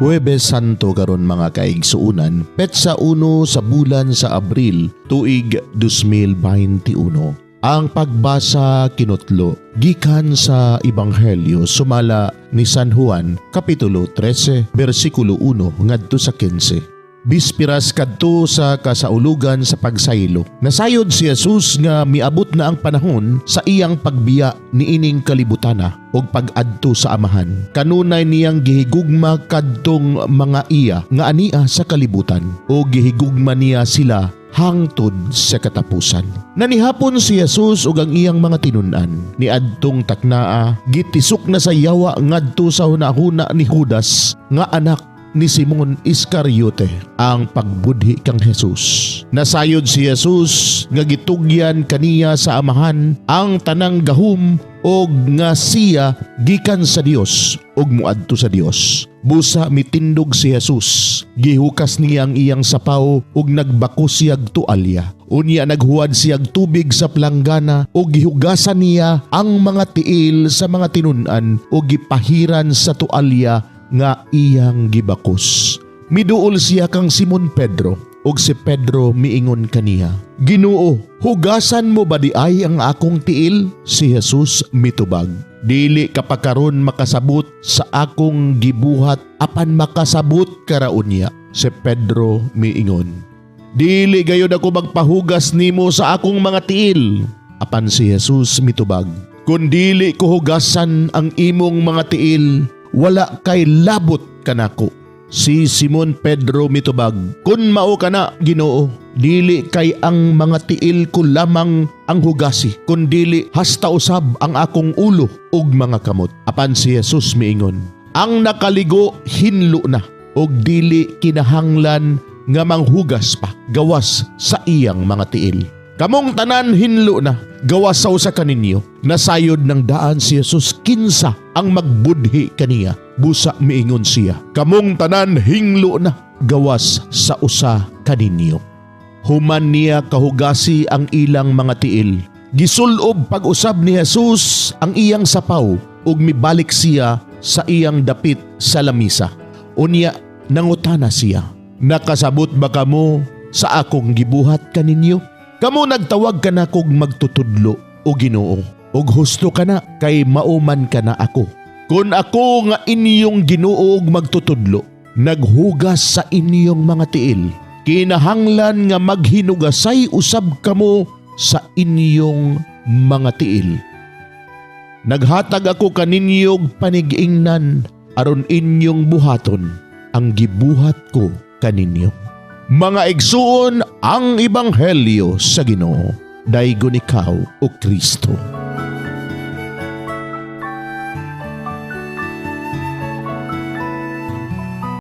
Huwebes Santo karon, mga kaigsuunan, petsa 1 sa bulan sa Abril, tuig 2021. Ang pagbasa kinutlo gikan sa Ebanghelyo sumala ni San Juan, kapitulo 13, bersikulo 1 ngadto sa 15. Bispiras kadto sa kasaulugan sa pagsaylo. Nasayod si Jesus nga miabot na ang panahon sa iyang pagbiya niining kalibutana ug pag-adto sa Amahan. Kanunay niyang gihigugma kadtong mga iya nga ania sa kalibutan ug gihigugma niya sila hangtod sa katapusan. Nanihapon si Jesus ug ang iyang mga tinun-an. Niadtong taknaa, gitisok na sa yawa ngadto sa hunahuna ni Judas nga anak ni Simon Iscariote ang pagbudhi kang Jesus. Nasayod si Jesus nga gitugyan kaniya sa Amahan ang tanang gahom og nga siya gikan sa Dios ug muadto sa Dios. Busa mitindog si Jesus. Gihukas niya ang iyang sapaw ug nagbakos siyag tualya. Unya naghuwad siyag tubig sa planggana ug gihugasan niya ang mga tiil sa mga tinun-an ug gipahiran sa tualya nga iyang gibakos. Miduol siya kang Simon Pedro ug si Pedro miingon kaniya, "Ginoo, hugasan mo ba diay ang akong tiil?" Si Jesus mitubag, "Dili ka pa karon makasabot sa akong gibuhat, apan makasabot ka ra unya." Si Pedro miingon, "Dili gayud ako magpahugas nimo sa akong mga tiil." Apan si Jesus mitubag, "Kung dili ko hugasan ang imong mga tiil, wala kay labot kanako." Si Simon Pedro mitubag, "Kung mao kana, Ginoo, dili kay ang mga tiil ko lamang ang hugasi, kundili hasta usab ang akong ulo ug mga kamot." Apan si Jesus miingon, "Ang nakaligo hinlo na ug dili kinahanglan nga manghugas pa gawas sa iyang mga tiil. Kamong tanan hinlo na, gawas sa usa kaninyo." Nasayod ng daan si Jesus kinsa ang magbudhi kaniya. Busa miingon siya, "Kamong tanan hinglo na, gawas sa usa kaninyo." Human niya kahugasi ang ilang mga tiil, gisulob pag-usab ni Jesus ang iyang sapaw ug mibalik siya sa iyang dapit sa lamisa. Unya nangutana siya, "Nakasabot ba kamo sa akong gibuhat kaninyo? Kamo nagtawag kanakog magtutudlo o Ginoo, ug husto kana kay mao man kana ako. Kung ako nga inyong Ginoo ug magtutudlo, naghugas sa inyong mga tiil, kinahanglan nga maghinugasay usab kamo sa inyong mga tiil. Naghatag ako kaninyog panigingnan aron inyong buhaton ang gibuhat ko kaninyo." Mga igsuon, ang Ebanghelyo sa Ginoo. Daygon ikaw, O Kristo.